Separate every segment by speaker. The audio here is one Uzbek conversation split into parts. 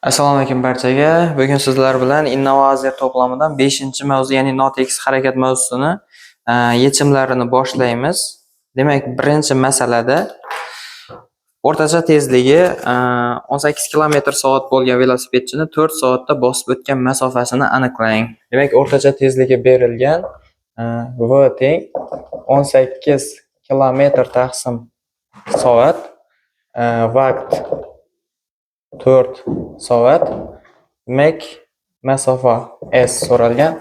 Speaker 1: Assalomu alaykum barchaga. Bugun sizlar bilan innovatsiya to'plamidan 5-mavzu, ya'ni notekis harakat mavzusini yechimlarini boshlaymiz. Demak, birinchi masalada o'rtacha tezligi 18 km/soat bo'lgan velosipedchini 4 soatda bosib o'tgan masofasini aniqlang. Demak, o'rtacha tezligi berilgan v teng 18 km taqsim soat, vaqt 4 soat. Demak, masofa s so'ralgan.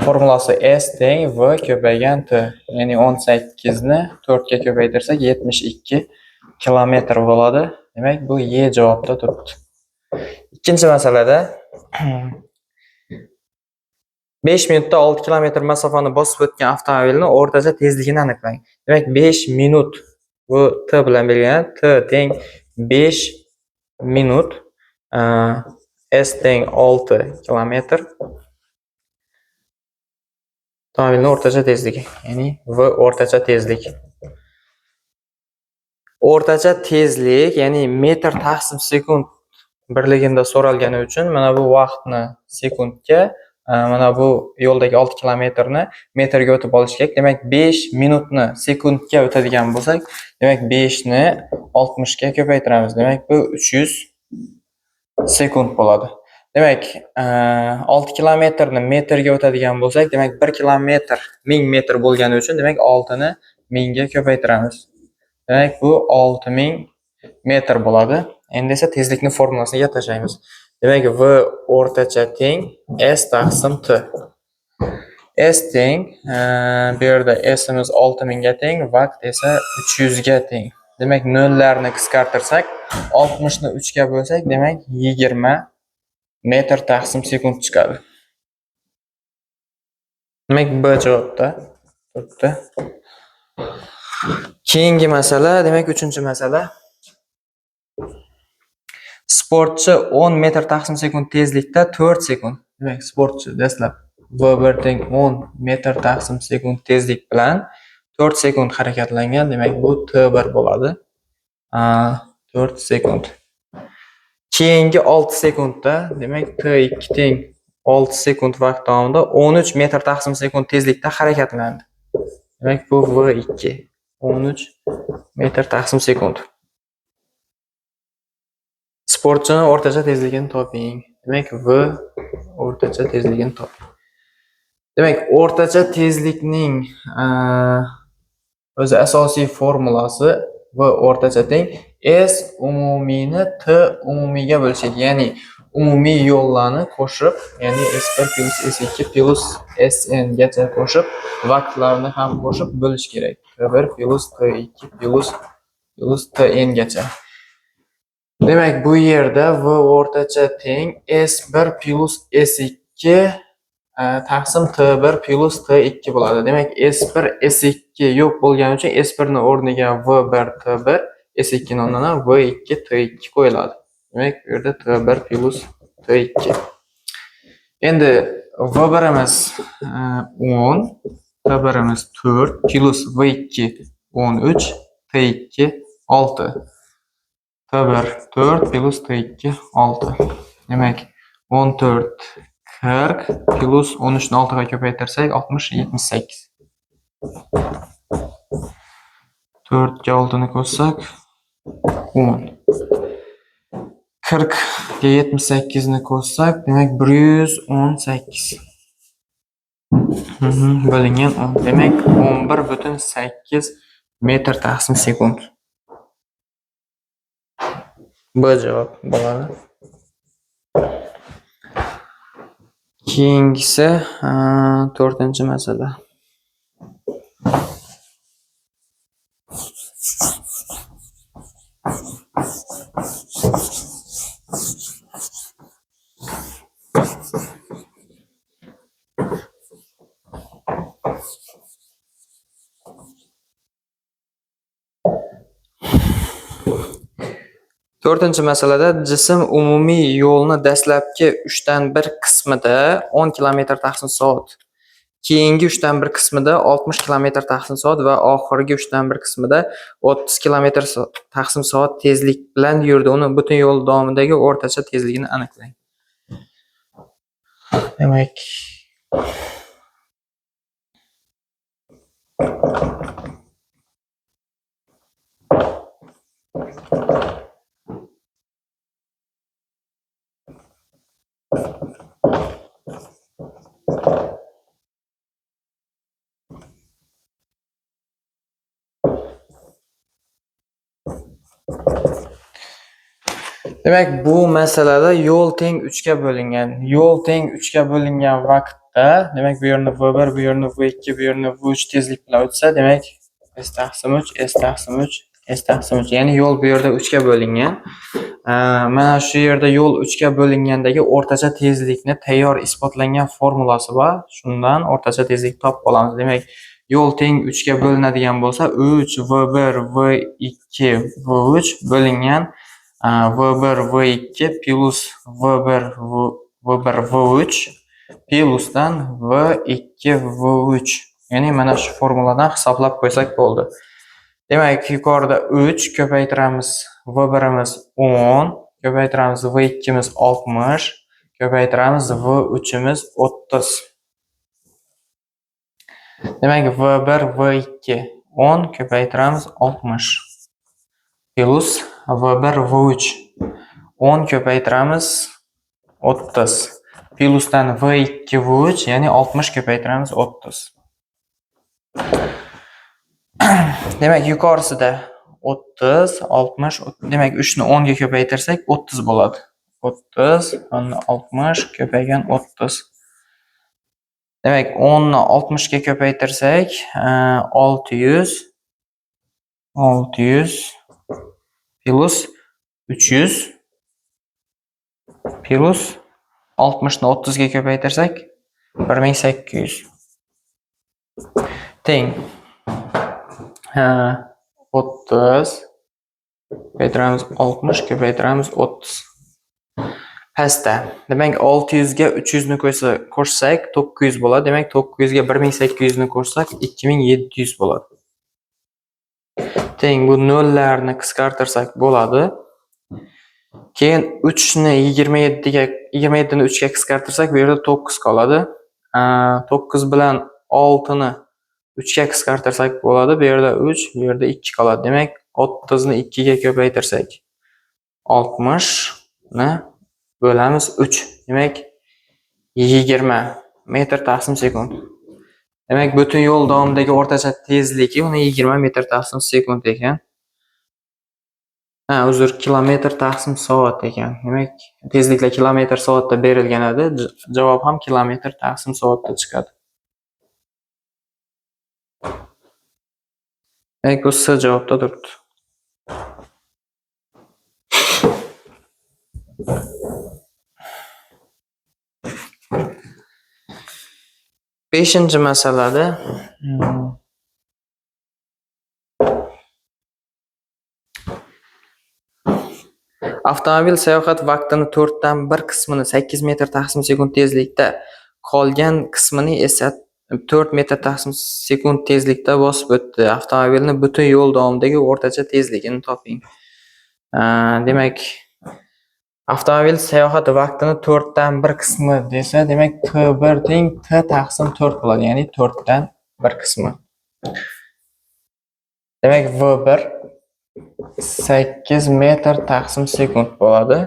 Speaker 1: Formulasi s teng v ko'paygan t. Ya'ni 18 ni 4 ga ko'paytirsak 72 kilometr bo'ladi. Demak, bu Y javobda turibdi. Ikkinchi masalada 5 minutda 6 kilometr masofani bosib o'tgan avtomobilning o'rtacha tezligini aniqlang. Demak, 5 minut bu t bilan belgilanadi. T teng 5 minut, s teng 6 kilometr. Avtomobilning o'rtacha tezligi, ya'ni v o'rtacha tezlik. O'rtacha tezlik, ya'ni metr taqsim sekund birligida so'ralgani uchun mana bu vaqtni sekundga, mana bu yo'ldagi 6 kilometrni metrga o'tib olish kerak. Demak, 5 minutni sekundga o'tadigan bo'lsak, demak 5 ni 60 ga ko'paytiramiz. Demak, bu 300 sekund bo'ladi. Demak, 6 kilometrni metrga o'tadigan bo'lsak, demak 1 kilometr 1000 metr bo'lgani uchun, demak 6 ni 1000 ga ko'paytiramiz. Demak, bu 6000 metr bo'ladi. Endi esa tezlikni formulasiga tashlaymiz. Demak, v o'rtacha teng s taqsim t. S teng, bu yerda s'imiz 6000 ga teng, vaqt esa 300 ga teng. Demak, nollarni qisqartirsak, 60 ni 3 ga bo'lsak, demak 20 metr taqsim sekund chiqadi. Demak, B javobda turibdi. Keyingi masala, demak 3-masala. Sportchi 10 metr taqsim sekund tezlikda 4 sekund. Demak, sportchi dastlab V1 teng 10 metr taqsim sekund tezlik bilan 4 sekund harakatlangan. Demak, bu T1 bo'ladi. 4 sekund. Keyingi 6 sekundda, demak T2 teng 6 sekund vaqt davomida 13 metr taqsim sekund tezlikda harakatlandi. Demak, bu V2 13 metr taqsim sekund. Sportchining o'rtacha tezligini toping. Demak, V o'rtacha tezligini toping. Demak, o'rtacha tezlikning o'zi asosiy formulasi V o'rtacha teng S umumiyni T umumiyga bo'lsak, ya'ni umumiy yo'llarni qo'shib, ya'ni S1 plus S2 plus Sn gacha qo'shib, vaqtlarni ham qo'shib bo'lish kerak. T1 plus T2 plus Tn gacha. Demak, bu yerda V o'rtacha teng S1 plus S2 taqsim T1 plus T2 bo'ladi. Demak, S1 S2 yo'q bo'lgani uchun S1 ni o'rniga V1 T1, S2 ni o'rniga V2 T2 qo'yiladi. Demak, bu yerda T1 plus T2. Endi V1imiz 10, T1imiz 4 plus V2 13, T2 6. T1 4 plus T2 6. Demak, 14 40 plus 13 ni 6 ga ko'paytirsak 60 78. 4 ga 6 ni qo'shsak 10. 40 ga 78 ni qo'shsak, demak 118. Bo'lingan 10. Demak 11,8 metr taqsim sekund. B javob bo'ladi. Keyingisi 4-masala. To'rtinchi masalada jism umumiy yo'lni dastlabki 1/3 qismida 10 km taqsim soat Keyingi 3 dan 1 qismida 60 km taqsim soat va oxirgi 3 dan 1 qismida 30 km taqsim soat tezlik bilan yurdi. Uni butun yo'l davomidagi o'rtacha tezligini aniqlang. Demak, demak, bu masalada yo'l teng 3 ga bo'lingan. Yo'l teng 3 ga bo'lingan vaqtda, demak, bu yerni V1, bu yerni V2, bu yerni V3 tezlik bilan o'tsa, demak, S taqsim 3, S taqsim 3, S taqsim 3. Ya'ni yo'l bu yerda 3 ga bo'lingan. Mana shu yerda yo'l 3 ga bo'lingandagi o'rtacha tezlikni tayyor isbotlangan formulasi bor. Shundan o'rtacha tezlik topib olamiz. Demak, yo'l teng 3 ga bo'linadigan bo'lsa, 3 V1 V2 V3 bo'lingan V1 V2 plus V1 V1 V3 plusdan V2 V3. Ya'ni mana shu formuladan hisoblab qo'ysak bo'ldi. Demak, yuqorida 3 ko'paytiramiz, V1imiz 10, ko'paytiramiz V2imiz 60, ko'paytiramiz V3imiz 30. Demak, V1 V2 10 ko'paytiramiz 60 plus V1 V3 10 ko'paytiramiz 30 plusdan V2 V3, ya'ni 60 ko'paytiramiz 30. Demak, yuqorisida 30, 60, demak 3 ni 10 ga ko'paytirsak 30 bo'ladi. 30, 60 ko'paygan 30. Demak, 10 ni 60 ga ko'paytirsak 600, 600 plus 300 plus 60 ni 30 ga ko'paytirsak 1800 teng 30 ko'paytiramiz 60 ko'paytiramiz 30. Pastda. Demak, 600 ga 300 ni qo'shsak 900 bo'ladi. Demak, 900 ga 1800 ni qo'shsak 2700 bo'ladi. Teng bu nollarni qisqartirsak bo'ladi. Keyin 3 ni 27 ga, 27 ni 3 ga qisqartirsak, bu yerda 9 qoladi. 9 bilan 6 ni 3 ga qisqartirsak bo'ladi. Bu yerda 3, bu yerda 2 qoladi. Demak, 30 ni 2 ga ko'paytirsak 60 ni bo'lamiz 3. Demak, 20 metr taqsim sekund. Demak, butun yo'l davomidagi o'rtacha tezligi uni 20 metr taqsim sekund ekan. Ha, uzr, kilometr taqsim soat ekan. Demak, tezliklar kilometr soatda berilgan edi. Javob ham kilometr taqsim soatda chiqadi. Demak, bu S javobda turibdi. Beshinchi masalada avtomobil sayohat vaqtini 4 dan 1 qismini 8 metr taqsim sekund tezlikda, qolgan qismini esa 4 metr taqsim sekund tezlikda bosib o'tdi. Avtomobilni butun yo'l davomidagi o'rtacha tezligini toping. Demak, avtomobil sayohat vaqtini 4 dan 1 qismi desa, demak T1 teng T taqsim 4 bo'ladi, ya'ni 4 dan 1 qismi. Demak, V1 8 metr taqsim sekund bo'ladi.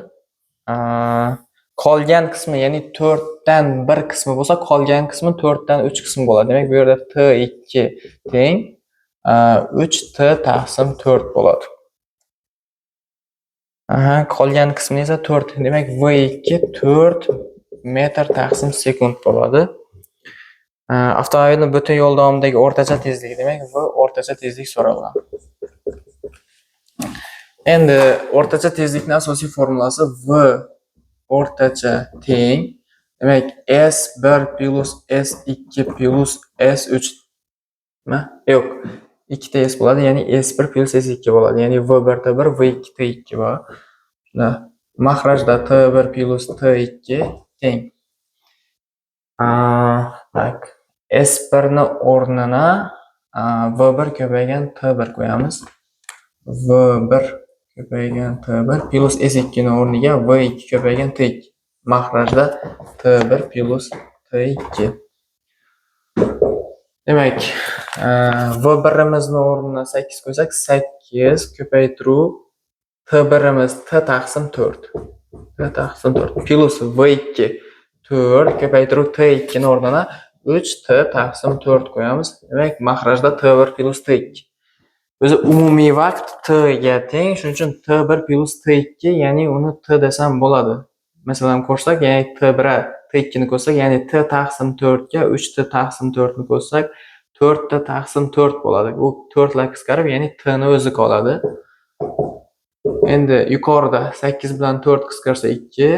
Speaker 1: Qolgan qismi, ya'ni 4 dan 1 qismi bo'lsa, qolgan qismi 4 dan 3 qismi bo'ladi. Demak, bu yerda T2 teng 3 T taqsim 4 bo'ladi. Aha, qolgan qismi esa 4. Demak, V2 4 metr taqsim sekund bo'ladi. Avtomobilning butun yo'l davomidagi o'rtacha tezligi, demak, V o'rtacha tezlik so'ralgan. Endi o'rtacha tezlikning asosiy formulasi V o'rtacha teng, demak, S1 plus S2 plus S3 nima? Yo'q, ikkita S bo'ladi, ya'ni S1 plus S2 bo'ladi. Ya'ni V1 T1, V2 T2 bor. Shunda maxrajda T1 plus T2 teng. Так. S1 ni o'rnina V1 ko'paygan T1 qo'yamiz. V1 ko'paygan T1 plus S2 ni o'rniga V2 ko'paygan T2. Mahrajda T1 plus T2. Demak, V1imizni o'rnina 8 qo'ysak, 8 ko'paytiruv T1imiz T taqsim 4. T taqsim 4 plus V2 4 ko'paytiruv T2 ni o'rnina 3 T taqsim 4 qo'yamiz. Demak, mahrajda T1 plus T2. O'zi umumiy vaqt T ga teng, shuning uchun T1 plus T2, ya'ni uni T desam bo'ladi. Masalan, qo'shsak, ya'ni T1 T2 ni qo'shsak, ya'ni T taqsim 4 ga 3 T taqsim 4 ni qo'shsak, 4 T taqsim 4 bo'ladi. U 4 lar qisqarib, ya'ni T ni o'zi qoladi. Endi yuqorida 8 bilan 4 qisqarsa 2,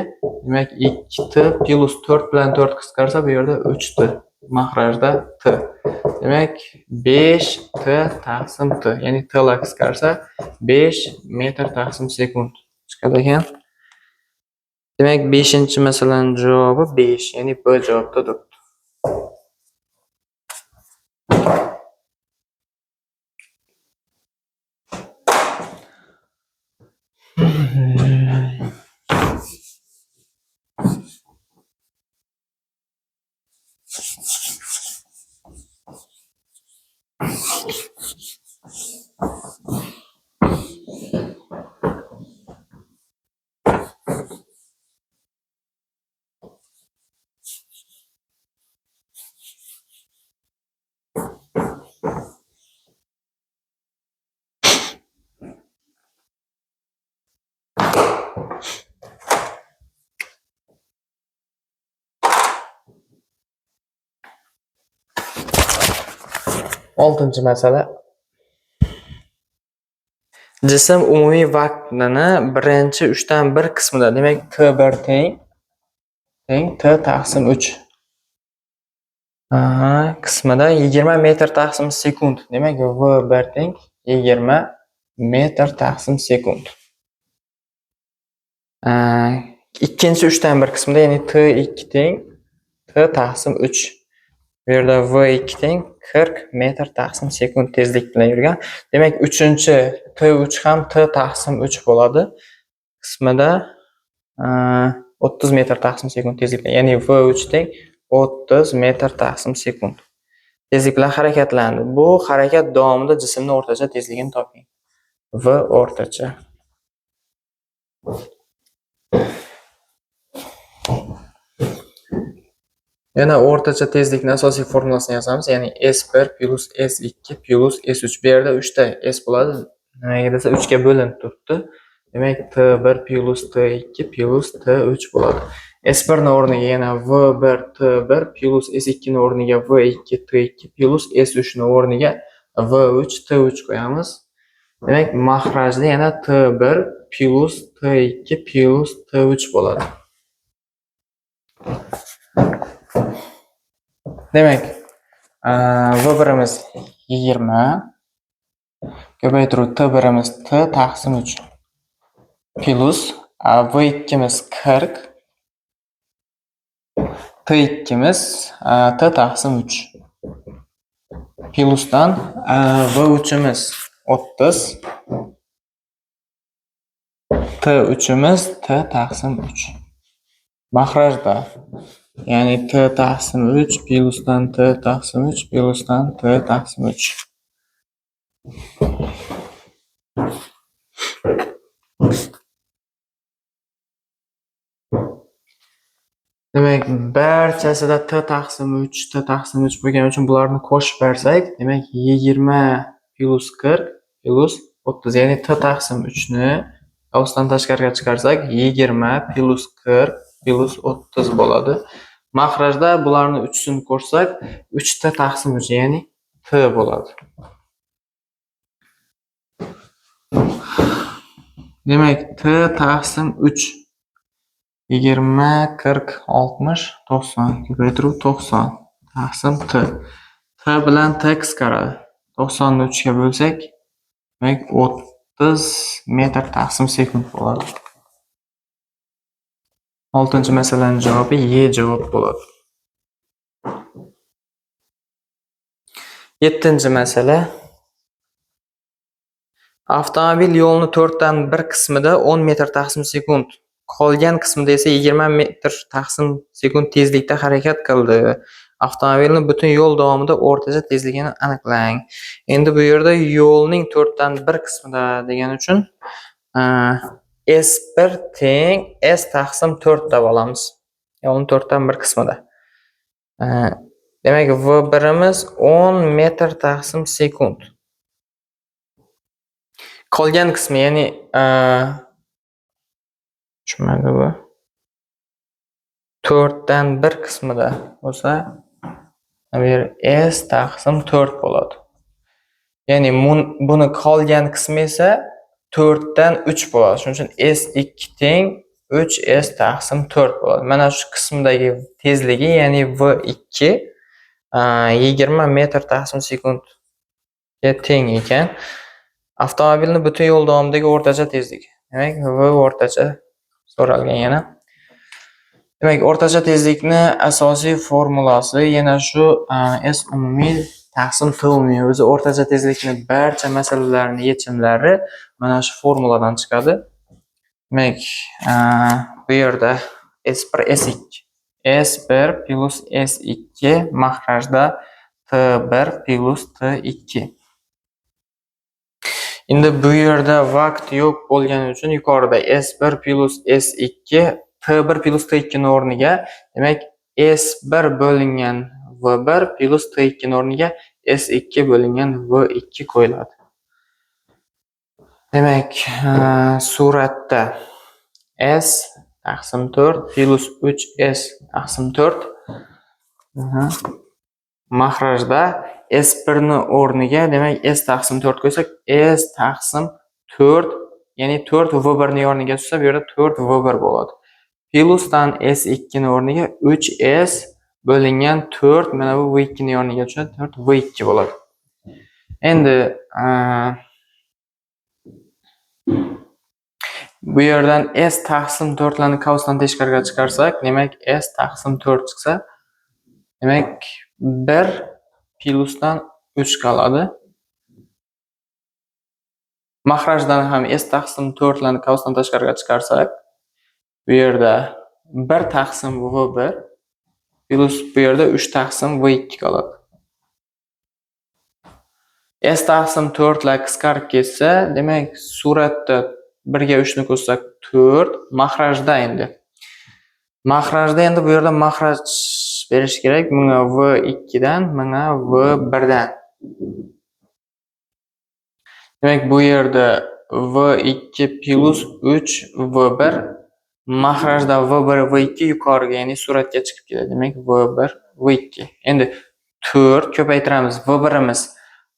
Speaker 1: demak 2 T plus 4 bilan 4 qisqarsa bu yerda 3 T. Mahrajda T. Demak 5 T taqsim T, ya'ni T lar qisqarsa 5 metr taqsim sekund chiqadi ekan. Demak 5-masalaning javobi 5, ya'ni B javobda turibdi. Oltinchi masala. Jism umumiy vaqtini birinchi 1/3 qismida, demak T1 teng T taqsim 3. Qismida 20 metr taqsim sekund. Demak V1 teng 20 metr taqsim sekund. Ikkinchi 1/3 qismida, ya'ni T2 teng T taqsim 3. Bu yerda V2 teng 40 metr taqsim sekund tezlik bilan yurgan. Demak, 3-chi T3 ham T taqsim 3 bo'ladi. Qismida 30 metr taqsim sekund tezlik bilan, ya'ni V3 teng 30 metr taqsim sekund tezlik bilan harakatlandi. Bu harakat davomida jismning o'rtacha tezligini toping. V o'rtacha. Yana o'rtacha tezlikning asosiy formulasini yozamiz, ya'ni S1 plus S2 plus S3. Bu yerda 3 ta S bo'ladi. Nimaga desa 3 ga bo'linib turibdi. Demak, T1 plus T2 plus T3 bo'ladi. S1 ni o'rniga yana V1 T1 plus S2 ni o'rniga V2 T2 plus S3 ni o'rniga V3 T3 qo'yamiz. Demak, mahrajda yana T1 plus T2 plus T3 bo'ladi. Demak, V1imiz 20 ko'paytiruv T1imiz T taqsim 3 plus V2imiz 40 T2imiz T taqsim 3 plusdan V3imiz 30 T3imiz T taqsim 3. Mahrajda, ya'ni T taqsim 3 plusdan T taqsim 3 plusdan T taqsim 3. Demak, barchasida T taqsim 3, T taqsim 3 bo'lgani uchun bularni qo'shib bersak, demak 20 plus 40 plus 30, ya'ni T taqsim 3 ni qavsdan tashqariga chiqarsak 20 plus 40 plus 30 bo'ladi. Mahrajda bularni uchisini qo'shsak 3 T taqsim 3, ya'ni T bo'ladi. Demak, T taqsim 3 20, 40, 60, 90 ko'paytiruv 90 taqsim T. T bilan T qisqaradi. 90 ni 3 ga bo'lsak, demak 30 metr taqsim sekund bo'ladi. 6-masalaning javobi Y javob bo'ladi. 7-masala. Avtomobil yo'lni 4dan 1 qismida 10 metr taqsim sekund, qolgan qismida esa 20 metr taqsim sekund tezlikda harakat qildi. Avtomobilni butun yo'l davomida o'rtacha tezligini aniqlang. Endi bu yerda yo'lning 4dan 1 qismida degani uchun S1 teng S taqsim 4 deb olamiz. Yo'lning 4dan 1 qismida. Demak, V1imiz 10 metr taqsim sekund. Qolgan qismi, ya'ni tushmadi bu. 4dan 1 qismida bo'lsa, bu yer S taqsim 4 bo'ladi. Ya'ni buni qolgan qismi esa 4dan 3 bo'ladi. Shuning uchun S2 teng 3S taqsim 4 bo'ladi. Mana shu qismdagi tezligi, ya'ni V2 20 metr taqsim sekundga teng ekan. Avtomobilni butun yo'l davomidagi o'rtacha tezligi. Demak, V o'rtacha so'ralgan yana. Demak, o'rtacha tezlikni asosiy formulasi yana shu S umumiy taqsim T umumiy. O'zi o'rtacha tezlikni barcha masalalarning yechimlari mana shu formuladan chiqadi. Demak, bu yerda S1 S2. S1 plus S2 mahrajda T1 plus T2. Endi bu yerda vaqt yo'q bo'lgani uchun yuqorida S1 plus S2 T1 plus T2 ni o'rniga, demak S1 bo'lingan V1 plus T2 ni o'rniga S2 bo'lingan V2 qo'yiladi. Demak, suratda S taqsim 4 plus 3S taqsim 4 mahrajda S1 ni o'rniga, demak S taqsim 4 qo'ysak, S taqsim 4, ya'ni 4 V1 ni o'rniga tushsa, bu yerda 4 V1 bo'ladi. Plusdan S2 ni o'rniga 3S bo'lingan 4, mana bu V2 ni o'rniga tushadi, 4 V2 bo'ladi. Endi bu yerdan S taqsim 4 larni qavsdan tashqariga chiqarsak, demak S taqsim 4 chiqsa, demak 1 plusdan 3 qoladi. Mahrajdan ham S taqsim 4 larni qavsdan tashqariga chiqarsak, bu yerda 1 taqsim V1 plus bu yerda 3 taqsim V2 qoladi. S taqsim 4 lar qisqarib ketsa, demak suratda 1 ga 3 ni qo'shsak 4, mahrajda endi. Mahrajda endi bu yerda mahraj berish kerak. Bunga V2 dan, bunga V1 dan. Demak, bu yerda V2 plus 3 V1 mahrajda V1 V2 yuqoriga, ya'ni suratga chiqib keladi. Demak, V1 V2. Endi 4 ko'paytiramiz. V1imiz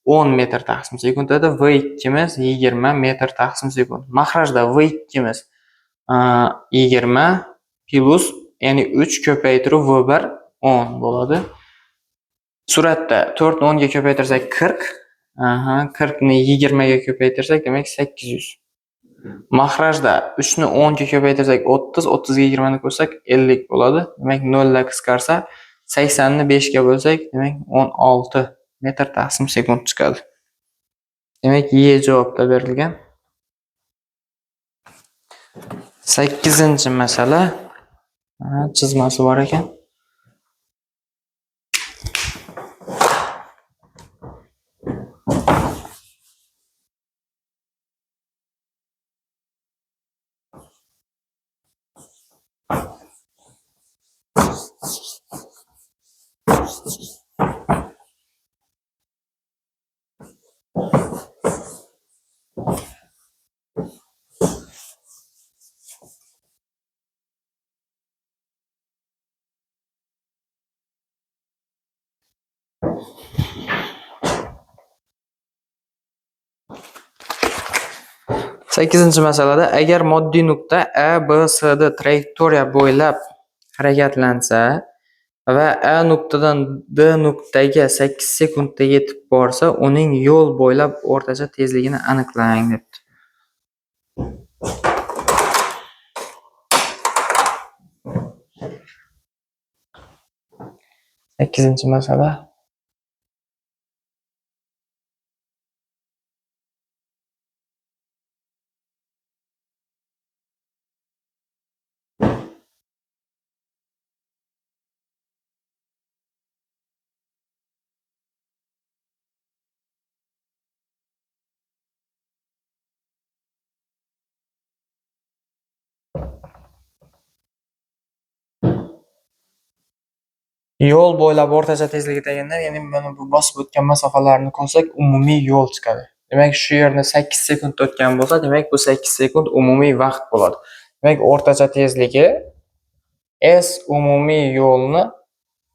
Speaker 1: 10 metr taqsim sekund edi, V2imiz 20 metr taqsim sekund. Mahrajda V2imiz 20 plus, ya'ni 3 ko'paytirib V1 10 bo'ladi. Suratda 4 ni 10 ga ko'paytirsak 40. 40 ni 20 ga ko'paytirsak, demak 800. Mahrajda 3 ni 10 ga ko'paytirsak 30, 30 ga 20 ni qo'shsak 50 bo'ladi. Demak 0 lar qisqarsa 80 ni 5 ga bo'lsak, demak 16 metr taqsim sekund chiqadi. Demak, Y javobda berilgan. 8-masala. Chizmasi bor ekan. Sakkizinchi masalada agar moddiy nuqta A, B, C, D trayektoriya bo'ylab harakatlansa va A nuqtadan D nuqtaga 8 sekundda yetib borsa, uning yo'l bo'ylab o'rtacha tezligini aniqlang debdi. Sakkizinchi masala. Yo'l bo'ylab o'rtacha tezligi deganda, ya'ni mana bu bosib o'tgan masofalarni qo'shsak, umumiy yo'l chiqadi. Demak, shu yerni 8 sekundda o'tgan bo'lsa, demak bu 8 sekund umumiy vaqt bo'ladi. Demak, o'rtacha tezligi S umumiy yo'lni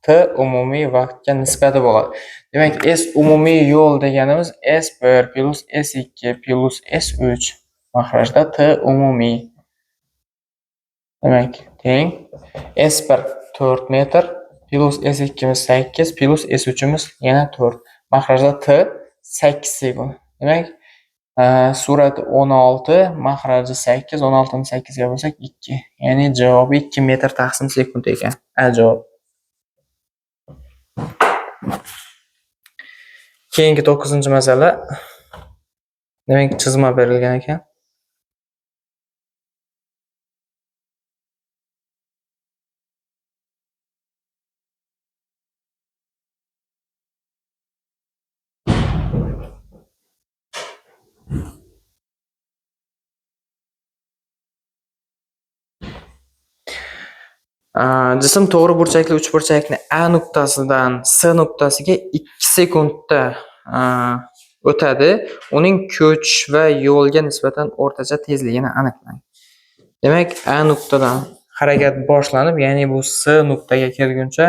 Speaker 1: T umumiy vaqtga nisbati bo'ladi. Demak, S umumiy yo'l deganimiz S1 plus S2 plus S3 mahrajda T umumiy. Demak, teng S1 4 metr plus S2'miz 8 plus S3'imiz yana 4. Mahrajda T 8 sekund. Demak, surati 16, mahraji 8, 16ni 8 ga bo'lsak 2. Ya'ni javobi 2 metr taqsim sekund ekan. A javob. Keyingi 9-masala. Demak, chizma berilgan ekan. Jism to'g'ri burchakli uchburchakni A nuqtasidan S nuqtasiga 2 sekundda o'tadi. Uning ko'chish va yo'lga nisbatan o'rtacha tezligini aniqlang. Demak, A nuqtadan harakat boshlanib, ya'ni bu S nuqtaga kelguncha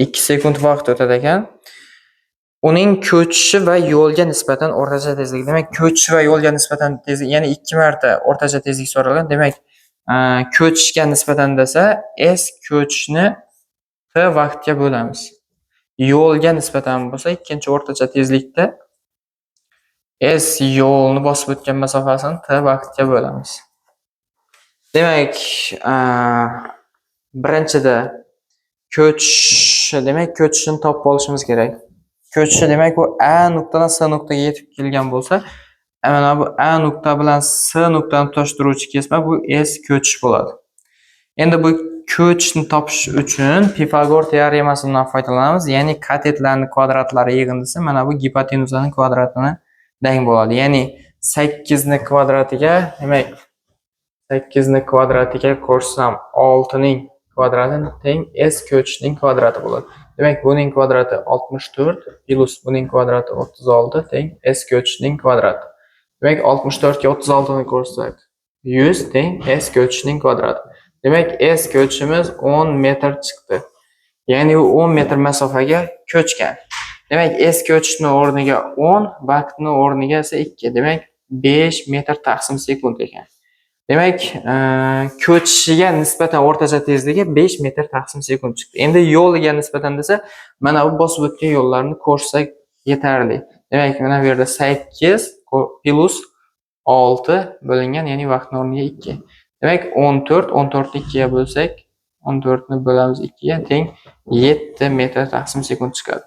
Speaker 1: 2 sekund vaqt o'tadi ekan. Uning ko'chishi va yo'lga nisbatan o'rtacha tezligi. Demak, ko'chish va yo'lga nisbatan tezlik, ya'ni 2 marta o'rtacha tezlik so'ralgan. Demak, ko'chishga nisbatan desa, S ko'chishni T vaqtga bo'lamiz. Yo'lga nisbatan bo'lsa, ikkinchi o'rtacha tezlikda S yo'lni bosib o'tgan masofasini T vaqtga bo'lamiz. Demak, birinchida ko'chish, demak ko'chishini topib olishimiz kerak. Ko'chishi demak bu A nuqtadan S nuqtaga yetib kelgan bo'lsa, mana bu A nuqta bilan S nuqtani tutashtiruvchi kesma bu S ko'chish bo'ladi. Endi bu ko'chishni topish uchun Pifagor teoremasidan foydalanamiz. Ya'ni katetlarning kvadratlari yig'indisi mana bu gipotenuzaning kvadratini teng bo'ladi. Ya'ni 8 ni kvadratiga, demak 8 ni kvadratiga qo'shsam 6 ning kvadrati teng S ko'chishning kvadrati bo'ladi. Demak, buning kvadrati 64 plus buning kvadrati 36 teng S ko'chishning kvadrati. Demak, 64 ga 36 ni qo'shsak 100 teng S ko'chishning kvadrati. Demak, S ko'chishimiz 10 metr chiqdi. Ya'ni u 10 metr masofaga ko'chgan. Demak, S ko'chishning o'rniga 10, vaqtning o'rniga esa 2. Demak, 5 metr taqsim sekund ekan. Demak, ko'chishiga nisbatan o'rtacha tezligi 5 metr taqsim sekund chiqdi. Endi yo'liga nisbatan desa, mana bu bosib o'tgan yo'llarni qo'shsak yetarli. Demak, mana bu yerda 8 plus 6 bo'lingan, ya'ni vaqtning o'rniga 2. Demak, 14, 14 ni 2 ga bo'lsak, 14 ni bo'lamiz 2 ga teng 7 metr taqsim sekund chiqadi.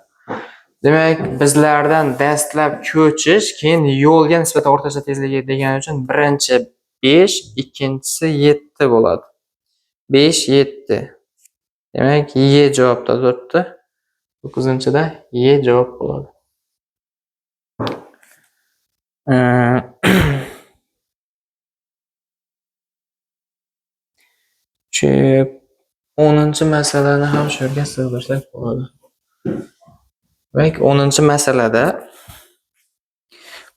Speaker 1: Demak, bizlardan dastlab ko'chish, keyin yo'lga nisbatan o'rtacha tezligi degani uchun birinchi 5, ikkinchisi 7 bo'ladi. 5, 7. Demak, Y javobda turibdi. 9-da Y javob bo'ladi. 10-masalani ham shu yerga sig'dirsak bo'ladi. Demak, 10-masalada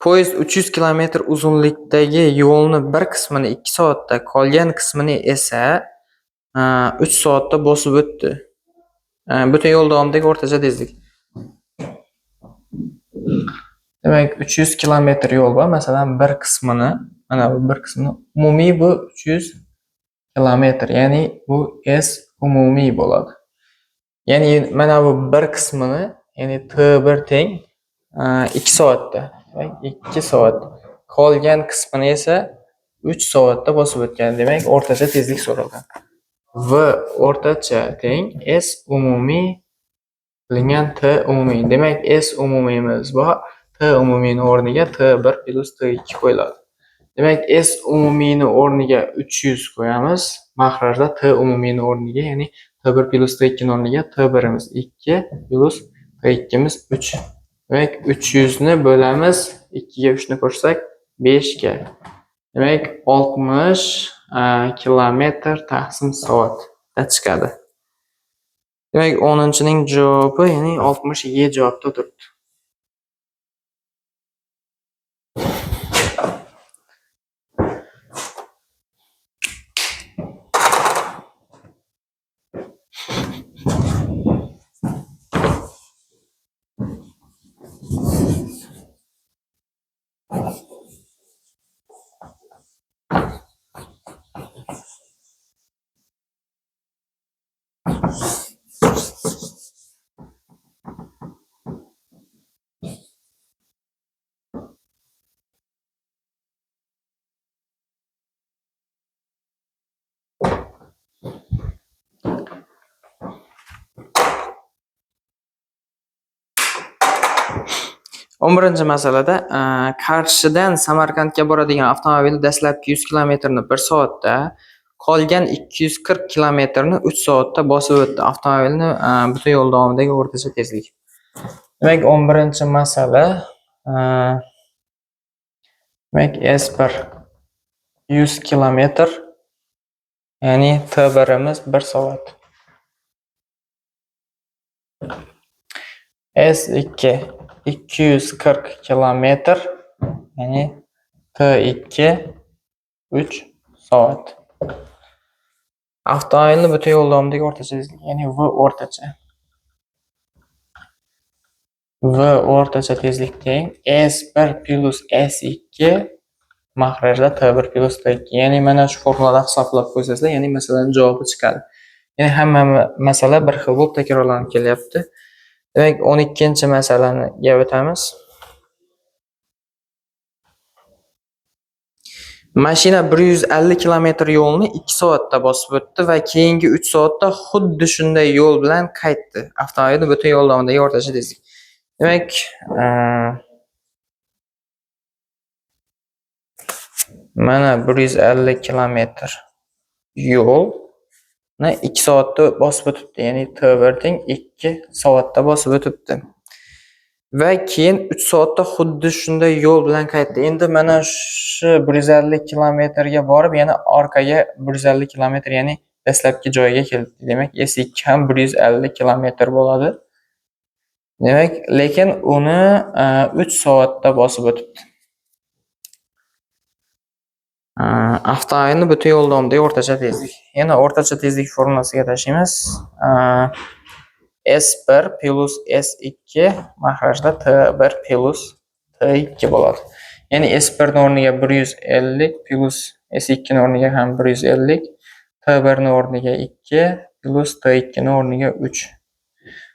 Speaker 1: poyezd 300 kilometr uzunlikdagi yo'lni bir qismini 2 soatda, qolgan qismini esa 3 soatda bosib o'tdi. Butun yo'l davomidagi o'rtacha tezlik. Demak, 300 kilometr yo'l bor. Masalan, bir qismini, mana bu bir qismini umumiy bu 300 kilometr, ya'ni bu S umumiy bo'ladi. Ya'ni mana bu bir qismini, ya'ni T1 teng 2 soatda. Demak, 2 soat. Qolgan qismini esa 3 soatda bosib o'tgan. Demak, o'rtacha tezlik so'ralgan. V o'rtacha teng S umumiy qilingan T umumiy. Demak, S umumiyimiz bor. T umumiyni o'rniga T1 plus T2 qo'yiladi. Demak, S umumiyni o'rniga 300 qo'yamiz. Mahrajda T umumiyni o'rniga, ya'ni T1 plus T2 ni o'rniga T1'imiz 2 plus T2'miz 3. Demak, 300 ni bo'lamiz 2 ga 3 ni qo'shsak 5 ga. Demak, 60 kilometr taqsim soatda chiqadi. Demak, 10-ning javobi, ya'ni 60 E javobda turibdi. O'n birinchi masalada Qarshidan Samarqandga boradigan avtomobil dastlabki 100 kilometrni 1 soatda, qolgan 240 kilometrni 3 soatda bosib o'tdi. Avtomobilni butun yo'l davomidagi o'rtacha tezlik. Demak, 11 masala, demak S1 100 kilometr, ya'ni T1imiz 1 soat. S2 240 kilometr, ya'ni T2 3 soat. Avtomobilni butun yo'l davomidagi o'rtacha tezlik, ya'ni V o'rtacha. V o'rtacha tezlik teng S1 plus S2 mahrajda T1 plus T2. Ya'ni mana shu formulada hisoblab qo'ysangizlar, ya'ni masalaning javobi chiqadi. Ya'ni hamma masala bir xil bo'lib takrorlanib kelyapti. Demak, 12 masalaniga o'tamiz. Mashina 150 kilometr yo'lni 2 soatda bosib o'tdi va keyingi 3 soatda xuddi shunday yo'l bilan qaytdi. Avtomobilni butun yo'l davomidagi o'rtacha tezlik. Demak, mana 150 kilometr yo'lni 2 soatda bosib o'tibdi. Ya'ni T1 teng 2 soatda bosib o'tibdi. Va keyin 3 soatda xuddi shunday yo'l bilan qaytdi. Endi mana shu 150 kilometrga borib, yana orqaga 150 kilometr, ya'ni dastlabki joyga keldi. Demak, S2 ham 150 kilometr bo'ladi. Demak, lekin uni 3 soatda bosib o'tibdi. Avtomobilni butun yo'l davomidagi o'rtacha tezlik. Yana o'rtacha tezlik formulasiga tashlaymiz. S1 plus S2 mahrajda T1 plus T2 bo'ladi. Ya'ni S1 ni o'rniga 150 plus S2 ni o'rniga ham 150, T1 ni o'rniga 2 plus T2 ni o'rniga 3.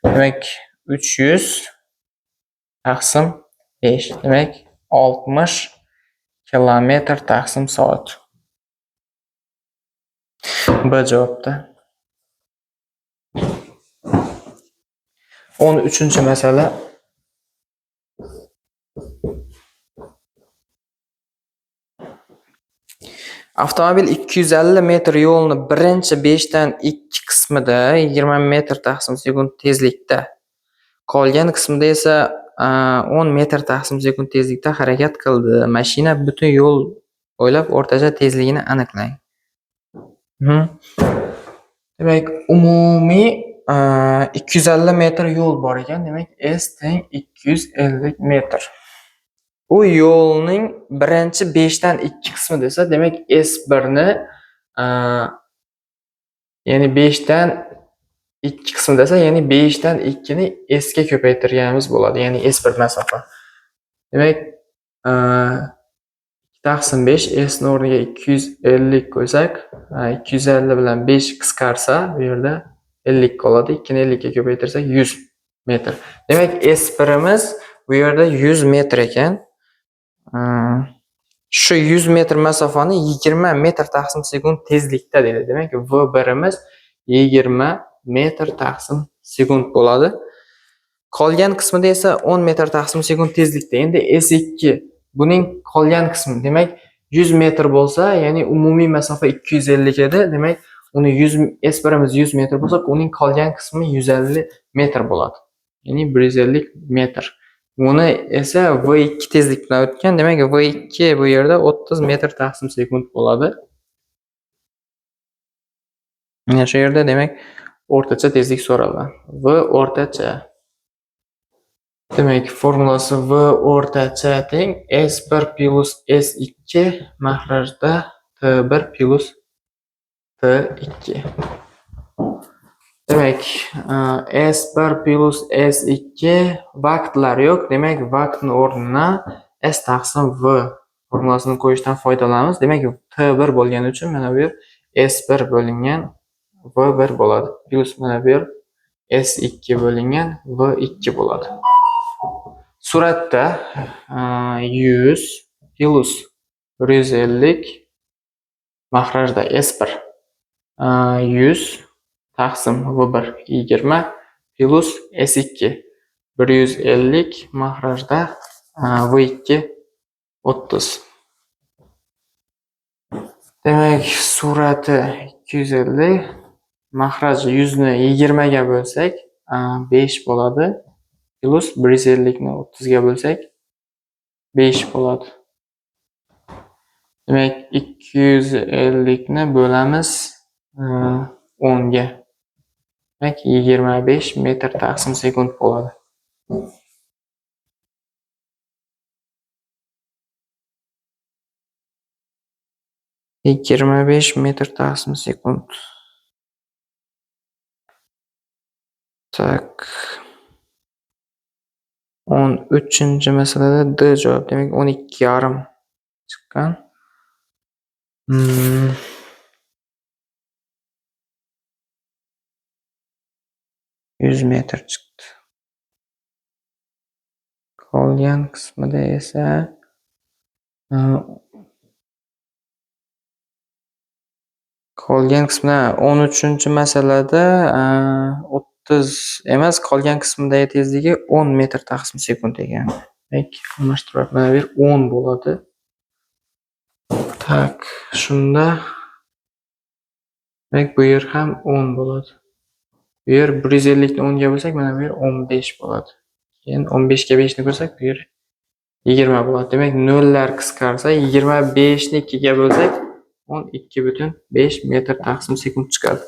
Speaker 1: Demak, 300 taqsim 5. Demak, 60 kilometr taqsim soat. B javobda. 13 masala. Avtomobil 250 metr yo'lni birinchi 5 dan 2 qismida 20 metr taqsim sekund tezlikda, qolgan qismida esa 10 metr taqsim sekund tezlikda harakat qildi. Mashina butun yo'l bo'ylab o'rtacha tezligini aniqlang. Demak, umumiy 250 metr yo'l bor ekan. Demak, S teng 250 metr. U yo'lning birinchi 5 dan 2 qismi desa, demak S1 ni ya'ni 5 dan 2 qismi desa, ya'ni 5 dan 2 ni S ga ko'paytirganimiz bo'ladi. Ya'ni S1 masofa. Demak, 2 taqsim 5 S ni o'rniga 250 qo'ysak, 250 bilan 5 qisqarsa, bu yerda 50 qoladi. 2 ni 50 ga ko'paytirsak 100 metr. Demak, S1imiz bu yerda 100 metr ekan. Shu 100 metr masofani 20 metr taqsim sekund tezlikda deydi. Demak, V1imiz 20 metr taqsim sekund bo'ladi. Qolgan qismida esa 10 metr taqsim sekund tezlikda. Endi S2 buning qolgan qismi, demak 100 metr bo'lsa, ya'ni umumiy masofa 250 edi. Demak, uni 100, S1imiz 100 metr bo'lsa, uning qolgan qismi 150 metr bo'ladi. Ya'ni 150 metr. Buni esa V2 tezlik bilan o'tgan. Demak, V2 bu yerda 30 metr taqsim sekund bo'ladi. Mana shu yerda demak O'rtacha tezlik so'ralgan. V o'rtacha. Demak, formulasi V o'rtacha teng S1 plus S2 mahrajda T1 plus T2. Demak, S1 plus S2 vaqtlar yo'q. Demak, vaqtni o'rnina S taqsim V formulasini qo'yishdan foydalanamiz. Demak, T1 bo'lgani uchun mana bu yer S1 bo'lingan V1 bo'ladi. Plus mana bu yer S2 bo'lingan V2 bo'ladi. Suratda 100 plus 150 mahrajda S1 100 taqsim V1 20 plus S2 150 mahrajda V2 30. Demak, surati 250 mahraj 100 ni 20 ga bo'lsak 5 bo'ladi. Plus 150 ni 30 ga bo'lsak 5 bo'ladi. Demak, 250 ni bo'lamiz 10 ga. Demak, 25 metr taqsim sekund bo'ladi. 25 metr taqsim sekund. Tak. 13-masalada D javob. Demak, 12,5 chiqqan. 100 metr chiqdi. Qolgan qismida esa qolgan qismida 13-masalada 30 emas, qolgan qismidagi tezligi 10 metr taqsim sekund ekan. Demak, almashtirib mana bu yer 10 bo'ladi. Tak, shunda demak bu yer ham 10 bo'ladi. Bu yer 150 ni 10 ga bo'lsak, mana bu yer 15 bo'ladi. Keyin 15 ga 5 ni qo'shsak, bu yer 20 bo'ladi. Demak, nollar qisqarsa, 25 ni 2 ga bo'lsak, 12,5 metr taqsim sekund chiqadi.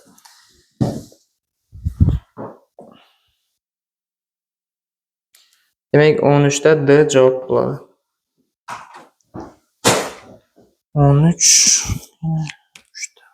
Speaker 1: Demak, 13 da D javob bo'ladi. 13 3ta.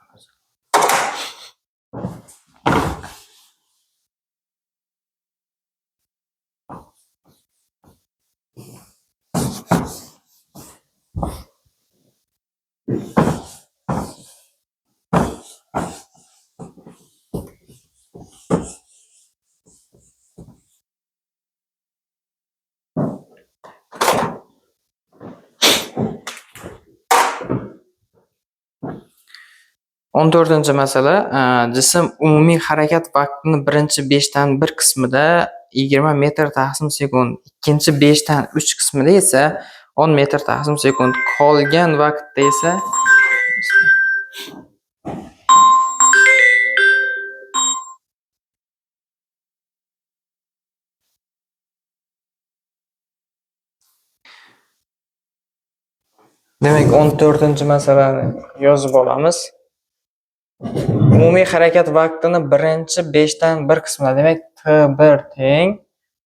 Speaker 1: 14-masala, jism umumiy harakat vaqtini birinchi 5 dan 1 qismida 20 metr taqsim sekund, ikkinchi 5 dan 3 qismida esa 10 metr taqsim sekund, qolgan vaqtda esa Demak, 14-masalani yozib olamiz. Umumiy harakat vaqtini birinchi 5 dan 1 qismida, demak T1 teng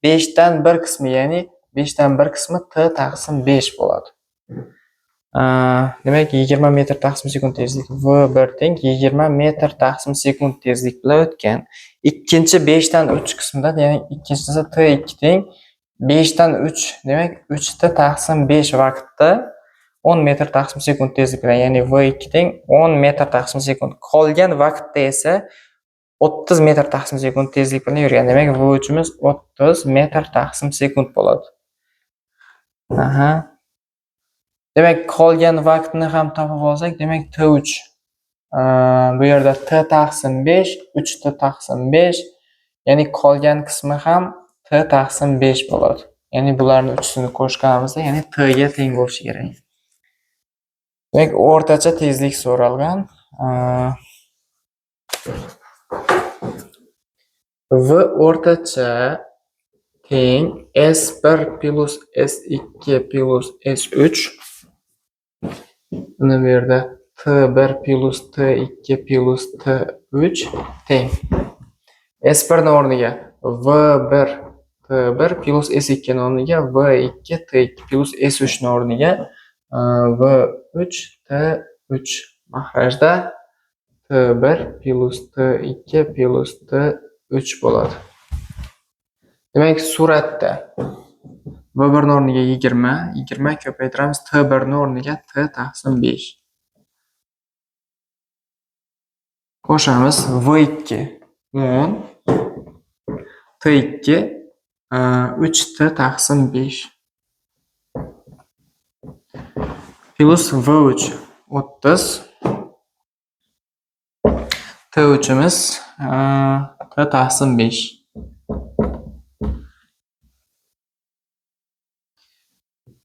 Speaker 1: 5 dan 1 qismi, ya'ni 5 dan 1 qismi T taqsim 5 bo'ladi. Demak, 20 metr taqsim sekund tezlik V1 teng 20 metr taqsim sekund tezlik bilan o'tgan. Ikkinchi 5 dan 3 qismida, ya'ni ikkinchisi T2 teng 5 dan 3, demak 3 T taqsim 5 vaqtda 10 metr taqsim sekund tezlik bilan, ya'ni V2 teng 10 metr taqsim sekund. Qolgan vaqtda esa 30 metr taqsim sekund tezlik bilan yurgan. Demak, V3imiz 30 metr taqsim sekund bo'ladi. Aha. Demak, qolgan vaqtni ham topib olsak, demak T3. Bu yerda T taqsim 5, 3 T taqsim 5, ya'ni qolgan qismi ham T taqsim 5 bo'ladi. Ya'ni bularni uchisini qo'shganimizda, ya'ni T ga teng bo'lishi kerak. Demak, o'rtacha tezlik so'ralgan. V o'rtacha teng S1 plus S2 plus S3. Buni bu yerda T1 plus T2 plus T3 teng. S1 ni o'rniga V1 T1 plus S2 ni o'rniga V2 T2 plus S3 ni o'rniga V3 T3 mahrajda T1 plus T2 plus T3 bo'ladi. Demak, suratda V1 ni o'rniga 20, 20 ko'paytiramiz T1 ni o'rniga T taqsim 5. Qo'shamiz V2 10, T2 3T taqsim 5 plus V3 30, T3'imiz T taqsim 5.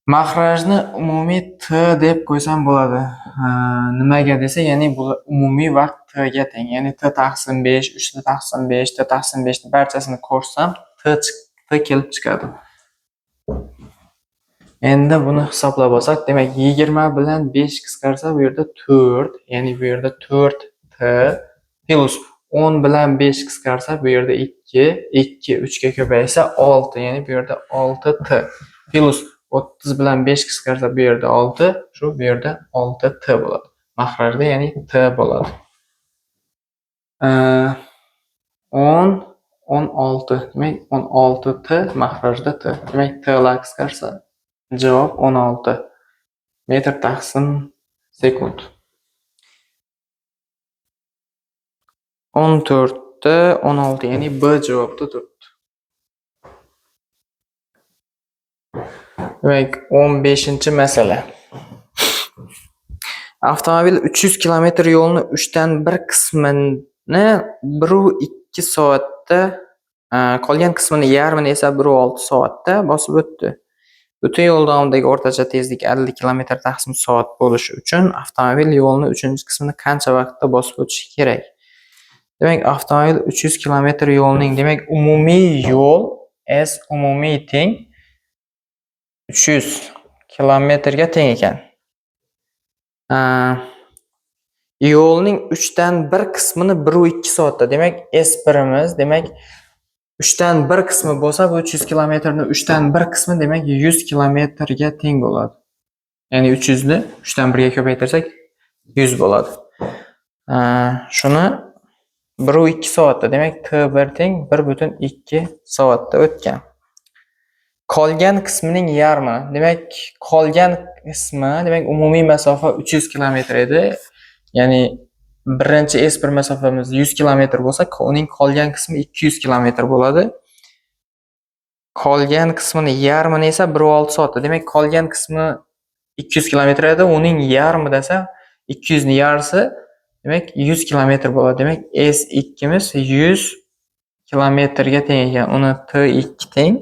Speaker 1: Mahrajni umumiy T deb qo'ysam bo'ladi. Nimaga desa, ya'ni bu umumiy vaqt T ga teng. Ya'ni T taqsim 5, 3T taqsim 5, T taqsim 5 ni barchasini qo'shsam T kelib chiqadi. Endi buni hisoblab olsak, demak 20 bilan 5 qisqarsa bu yerda 4, ya'ni bu yerda 4T plus 10 bilan 5 qisqarsa bu yerda 2, 2 3 ga ko'paysa 6, ya'ni bu yerda 6T plus 30 bilan 5 qisqarsa bu yerda 6, shu bu yerda 6T bo'ladi. Mahrajda ya'ni T bo'ladi. 10 16, demak 16T mahrajda T. Demak T lar qisqarsa javob 16 metr taqsim sekund. 14 ta 16, ya'ni B javobda turibdi. Demak, 15-masala. Avtomobil 300 kilometr yo'lni 3 dan 1 qismini 1,2 soatda, qolgan qismini yarmini esa 1,6 soatda bosib o'tdi. Butun yo'l davomidagi o'rtacha tezlik 50 kilometr taqsim soat bo'lishi uchun avtomobil yo'lni 3-qismini qancha vaqtda bosib o'tishi kerak? Demak, avtomobil 300 kilometr yo'lning, demak, umumiy yo'l S umumiy teng 300 kilometrga teng ekan. Yo'lning 3 dan 1 qismini 1,2 soatda, demak S1'imiz, demak 3 dan 1 qismi bo'lsa, bu 300 kilometrni 3 dan 1 qismi, demak 100 kilometrga teng bo'ladi. Ya'ni 300 ni 3 dan 1 ga ko'paytirsak 100 bo'ladi. Shuni 1,2 soatda, demak T1 teng 1,2 soatda o'tgan. Qolgan qismining yarmi, demak qolgan qismi, demak umumiy masofa 300 kilometr edi. Ya'ni birinchi S1 masofamiz 100 kilometr bo'lsa, uning qolgan qismi 200 kilometr bo'ladi. Qolgan qismini yarmini esa 1,6 soatda. Demak, qolgan qismi 200 kilometr edi, uning yarmi desa 200 ning yarmisi, demak 100 kilometr bo'ladi. Demak, S2'miz 100 kilometrga teng ekan. Uni T2 teng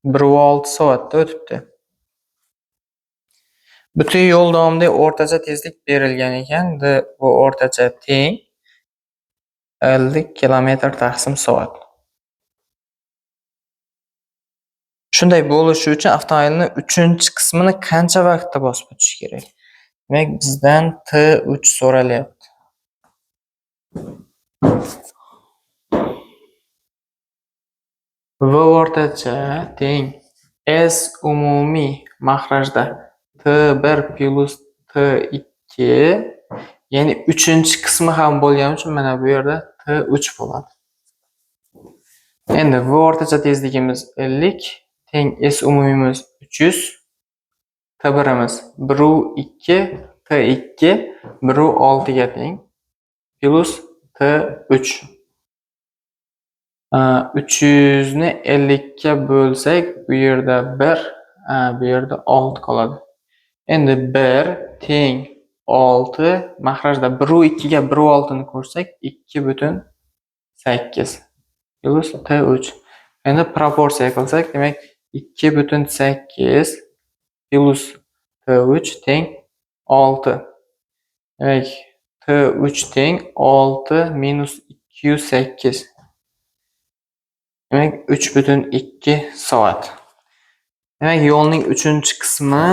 Speaker 1: 1,6 soatda o'tibdi. Butun yo'l davomida o'rtacha tezlik berilgan ekan. D bu o'rtacha teng 50 kilometr taqsim soat. Shunday bo'lishi uchun avtomobilning 3-qismini qancha vaqtda bosib o'tish kerak? Demak, bizdan T3 so'ralyapti. V o'rtacha teng S umumiy mahrajda T1 plus T2, ya'ni 3-qismi ham bo'lgani uchun mana bu yerda T3 bo'ladi. Endi V o'rtacha tezligimiz 50 teng S umumiyimiz 300, T1'imiz 1,2, T2 1,6 ga teng plus T3. 300 ni 50 ga bo'lsak, bu yerda 1, bu yerda 6 qoladi. Endi 1 teng 6, mahrajda 1,2 ga 1,6 ni qo'shsak 2,8 plus T3. Endi proporsiya qilsak, demak 2,8 plus T3 teng 6. Demak, T3 teng 6 minus 208. Demak, 3,2 soat. Demak, yo'lning 3-qismi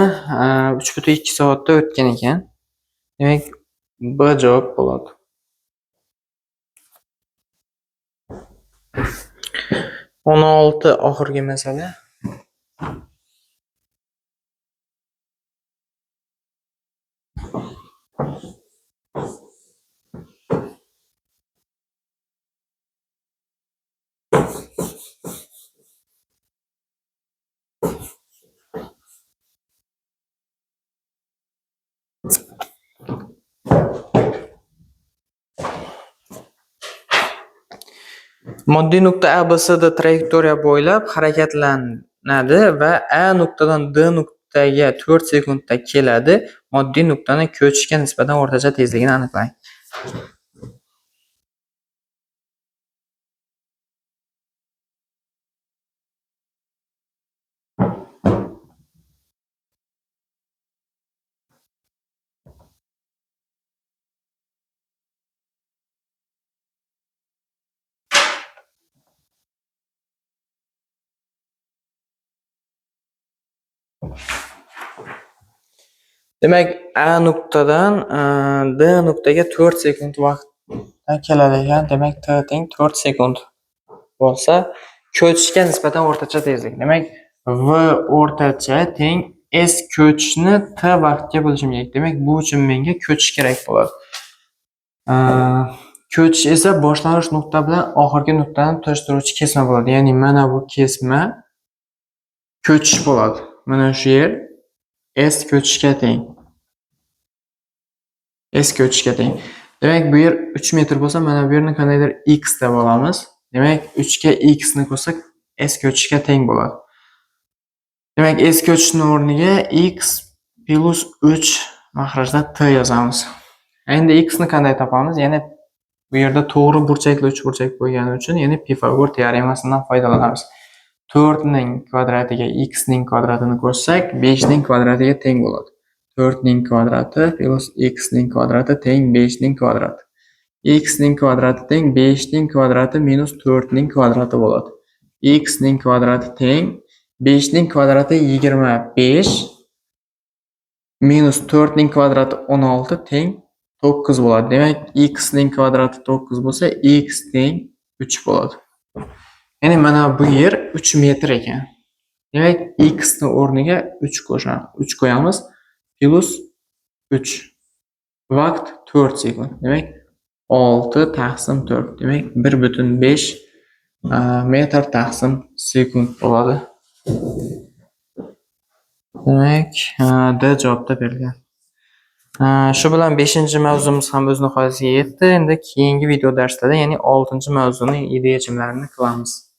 Speaker 1: 3,2 soatda o'tgan ekan. Demak, B javob bo'ladi. 16 oxirgi masala. Moddiy nuqta ABCD trayektoriya bo'ylab harakatlanadi va A nuqtadan D nuqtaga 4 sekundda keladi. Moddiy nuqtani ko'chishga nisbatan o'rtacha tezligini aniqlang. Demak, A nuqtadan D nuqtaga 4 sekund vaqtda keladi ekan. Demak, T teng 4 sekund bo'lsa, ko'chishga nisbatan o'rtacha tezlik. Demak, V o'rtacha teng S ko'chishni T vaqtga bo'lishim kerak. Demak, bu uchun menga ko'chish kerak bo'ladi. Ko'chish esa boshlang'ich nuqta bilan oxirgi nuqtani tutashtiruvchi kesma bo'ladi. Ya'ni mana bu kesma ko'chish bo'ladi. Mana shu yer S ko'chishga teng. S ko'chishga teng. Demak, bu yer 3 metr bo'lsa, mana bu yerni qandaydir x deb olamiz. Demak, 3 ga x ni qo'shsak, S ko'chishga teng bo'ladi. Demak, S ko'chishning o'rniga x plus 3 maxrajda t yozamiz. Endi x ni qanday topamiz? Ya'ni bu yerda to'g'ri burchakli uchburchak bo'lgani uchun, ya'ni Pifagor teoremasidan foydalanamiz. 4 ning kvadratiga x ning kvadratini qo'shsak, 5 ning kvadratiga teng bo'ladi. 4 ning kvadrati plus x ning kvadrati teng 5 ning kvadrati. X ning kvadrati teng 5 ning kvadrati minus 4 ning kvadrati bo'ladi. X ning kvadrati teng 5 ning kvadrati 25 minus 4 ning kvadrati 16 teng 9 bo'ladi. Demak, x ning kvadrati 9 bo'lsa, x teng 3 bo'ladi. Ya'ni mana bu yer 3 metr ekan. Demak, x ni o'rniga 3 qo'shamiz, 3 qo'yamiz. Plus 3. Vaqt 4 sekund. Demak, 6 taqsim 4. Demak, 1,5 metr taqsim sekund bo'ladi. Demak, D javobda berilgan. Shu bilan 5-mavzumiz ham o'z nihoyasiga yetdi. Endi keyingi video darslarda, ya'ni 6-mavzuning yechimlarini qilamiz.